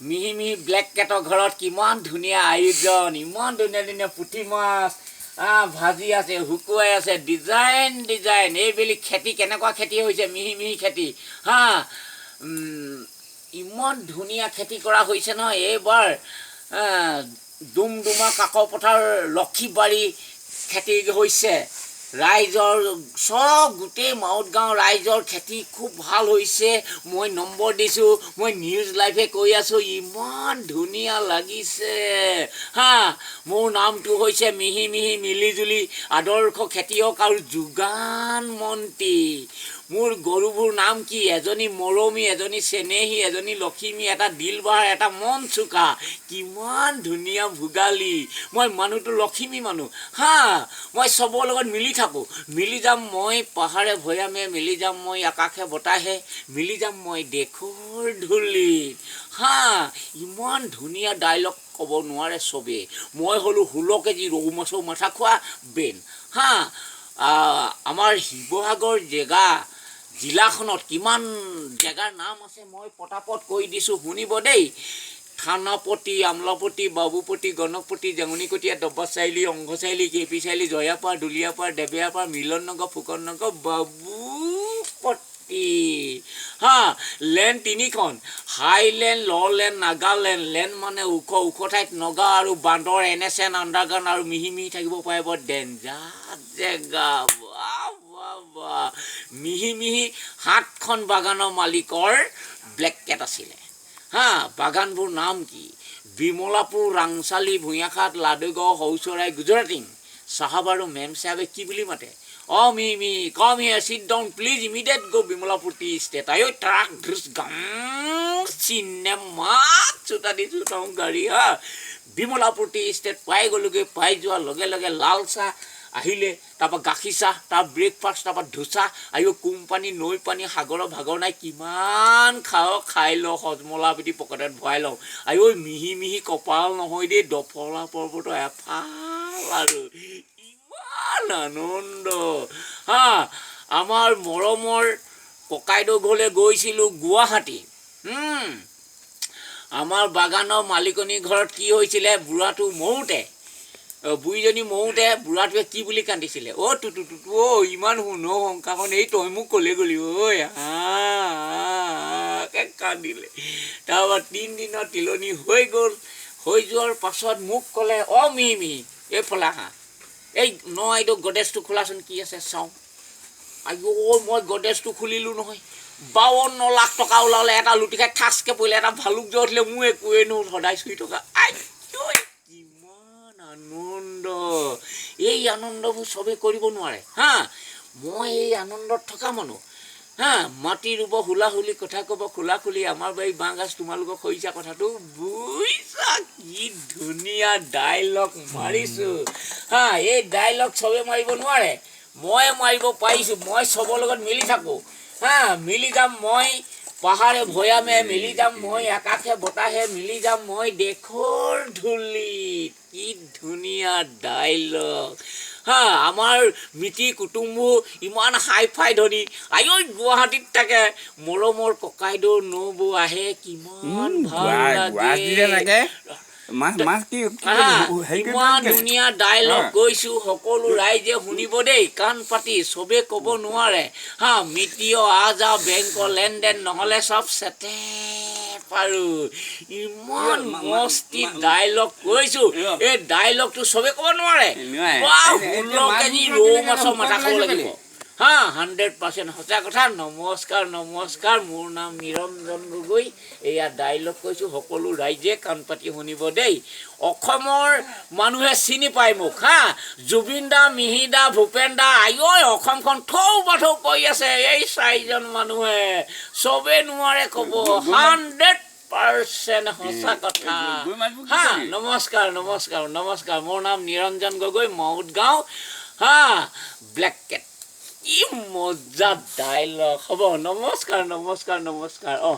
মিহি মিহি ব্লেক কেটৰ ঘৰত কিমান ধুনীয়া আয়োজন, ইমান ধুনীয়া ধুনীয়া পুঠি মাছ ভাজি আছে, শুকুৱাই আছে, ডিজাইন ডিজাইন। এইবেলি খেতি কেনেকুৱা খেতি হৈছে, মিহি মিহি খেতি। হা, ইমান ধুনীয়া খেতি কৰা হৈছে নহয় এইবাৰ। ডুমডুমা কাকপথাৰ লক্ষীবাৰী খেতি হৈছে। ৰাইজৰ চব গোটেই মাউত গাঁও ৰাইজৰ খেতি খুব ভাল হৈছে। মই নম্বৰ দিছোঁ, মই নিউজ লাইভে কৈ আছোঁ, ইমান ধুনীয়া লাগিছে। হা, মোৰ নামটো হৈছে মিহি মিহি মিলিজুলি আদৰ্শ খেতিয়ক আৰু যোগান মন্ত্ৰী। মোৰ গৰুবোৰ নাম কি? এজনী মৰমী, এজনী চেনেহী, এজনী লখিমী, এটা দিলবাৰ, এটা মন চোকা। কিমান ধুনীয়া ভোগালী। মই মানুহটো লখিমী মানুহ। হা, মই চবৰ লগত মিলি থাকোঁ। মিলি যাম মই পাহাৰে ভৈয়ামে, মিলি যাম মই আকাশে বতাহে, মিলি যাম মই দেশৰ ধূলিত। হা, ইমান ধুনীয়া ডাইলগ ক'ব নোৱাৰে চবেই। মই হ'লোঁ 16 কেজি ৰৌ মাছৰ মাথা খোৱা বেন। হা, আমাৰ শিৱসাগৰ জেগা জিলাখনত কিমান জেগাৰ নাম আছে মই পটাপট কৈ দিছোঁ, শুনিব দেই। থানাপতি, আমলাপতি, বাবুপতি, গণকপতি, জেঙনিকটীয়া, দবা চাৰিআলি, অংঘ চাৰিআলি, কে পি চাৰিআলি, জয়াপাৰ, দুলীয়াপাৰ, দেবেয়াপাৰ, মিলন নগৰ, ফুকন নগৰ, বাবুপতি। হা, লেণ্ড তিনিখন, হাইলেণ্ড, ললেণ্ড, নাগালেণ্ড। লেণ্ড মানে ওখ ওখ ঠাইত নগা আৰু বান্দৰ, এন এছ এন আণ্ডাৰগ্ৰাউণ্ড আৰু মিহি মিহি থাকিব পাৰে, বৰ ডেঞ্জাৰ জেগা। বাহ বাহ বাহ। মিহি মিহি 7খন বাগানৰ মালিকৰ ব্লেক কেট আছিলে। হা, বাগানবোৰ নাম কি? বিমলাপুৰ, ৰাংচালি, ভূঞাখাট, লাডুগাঁও, সৌচৰাই, গুজৰাটিং। চাহাব আৰু মেম চাহাবে কি বুলি মাতে? অ মিহি মিহি, come here, sit down please, immediate go Bimalapur tea estate. I truck ধুচ গাম চিনেমাত চোতা দিছোঁ তেওঁ গাড়ী। হা, বিমলাপুৰ টি ষ্টেট পাই গ'লোগৈ। পাই যোৱাৰ লগে লগে লাল চাহ আহিলে, তাৰপৰা গাখীৰ চাহ, তাৰ ব্ৰেকফাষ্ট, তাৰপৰা ধোচা। আৰু কোম্পানী নৈ পানী সাগৰৰ ভাগৰ নাই, কিমান খাওঁ খাই লওঁ, হজমলা পিটি পকেটত ভৰাই লওঁ। আৰু মিহি মিহি কপাল নহয় দেই, দফলা পৰ্বতৰ এফাল আৰু ইমান আনন্দ। হা, আমাৰ মৰমৰ ককাইদেউ ঘৰলৈ গৈছিলোঁ গুৱাহাটী। আমাৰ বাগানৰ মালিকনী ঘৰত কি হৈছিলে, বুঢ়াটো মৰোঁতে, বুঢ়ীজনী মৰোঁতে বুঢ়াটোৱে কি বুলি কান্দিছিলে? অ' টুটু টুটু অ', ইমান সোণৰ সংসাৰখন এই তই মোক ক'লে গ'লি ঐ, হা কান্দিলে। তাৰপৰা 3 দিনৰ তিলনি হৈ গ'ল। হৈ যোৱাৰ পাছত মোক ক'লে, অ' মিহি মিহি এইফালে আহা, এই ন আইদেউ গডৰেজটো খোলাচোন, কি আছে চাওঁ। আইঅ, মই গডৰেজটো খুলিলোঁ নহয়, 52 লাখ টকা ওলালে। এটা লুটি খাই ঠাচকৈ পৰিলে, এটা ভালুক জ্বৰ উঠিলে, মোৰ একোৱেই নহ'ল, সদায় চুই থকা। আইঐ কিমান আনন্দ। এই আনন্দবোৰ চবেই কৰিব নোৱাৰে। হা, মই এই আনন্দত থকা মানুহ। হা, মাটি ৰুব হুলাহুলি, কথা ক'ব খোলা খুলি, আমাৰ বাৰী বাঁহ গাজ তোমালোকক খৰিচা, কথাটো বুজিছা? কি ধুনীয়া ডাইলগ মাৰিছোঁ। হা, এই ডাইলগ চবে মাৰিব নোৱাৰে, মই মাৰিব পাৰিছোঁ। মই চবৰ লগত মিলি থাকোঁ। হা, মিলি যাম মই পাহাৰে ভৈয়ামে, মিলি যাম মই আকাশে বতাহে, মিলি যাম মই দেশৰ ধূলিত। কি ধুনীয়া ডাইলগ। হা, আমাৰ মিতিৰ কুটুম্বো ইমান হাই ফাই ধনী, আইঐ গুৱাহাটীত থাকে। মৰমৰ ককাইদেউ নবৌ আহে, কিমান ভাল লাগে। ইমান ধুনীয়া ডাইলগ কৈছোঁ, সকলো ৰাইজে শুনিব দেই কাণ পাতি, চবেই ক'ব নোৱাৰে। হা, মিতিয় আহ যাহ বেংকৰ লেনদেন নহ'লে চব চেটে পাৰোঁ। ইমান মস্তি ডাইলগ কৈছোঁ, এই ডাইলগটো চবে ক'ব নোৱাৰে। 16 কেজি ৰৌ মাছৰ মাথা খাব লাগিব। হা, 100% সঁচা কথা। নমস্কাৰ নমস্কাৰ, মোৰ নাম নিৰঞ্জন গগৈ। এয়া ডাইলগ কৈছোঁ, সকলো ৰাইজে কাণ পাতি শুনিব দেই। অসমৰ মানুহে চিনি পায় মোক। হা, জুবিন দা, মিহি দা, ভূপেন দা, আইঐ অসমখন থৌ বাথৌ কৰি আছে এই চাৰিজন মানুহে, চবেই নোৱাৰে ক'ব। 100% সঁচা কথা। হা, নমস্কাৰ নমস্কাৰ নমস্কাৰ, মোৰ নাম নিৰঞ্জন গগৈ, মাউত গাঁও। হা, ব্লেক কেট। কি মজা ডাইলগ হ'ব। নমস্কাৰ নমস্কাৰ নমস্কাৰ। অঁ।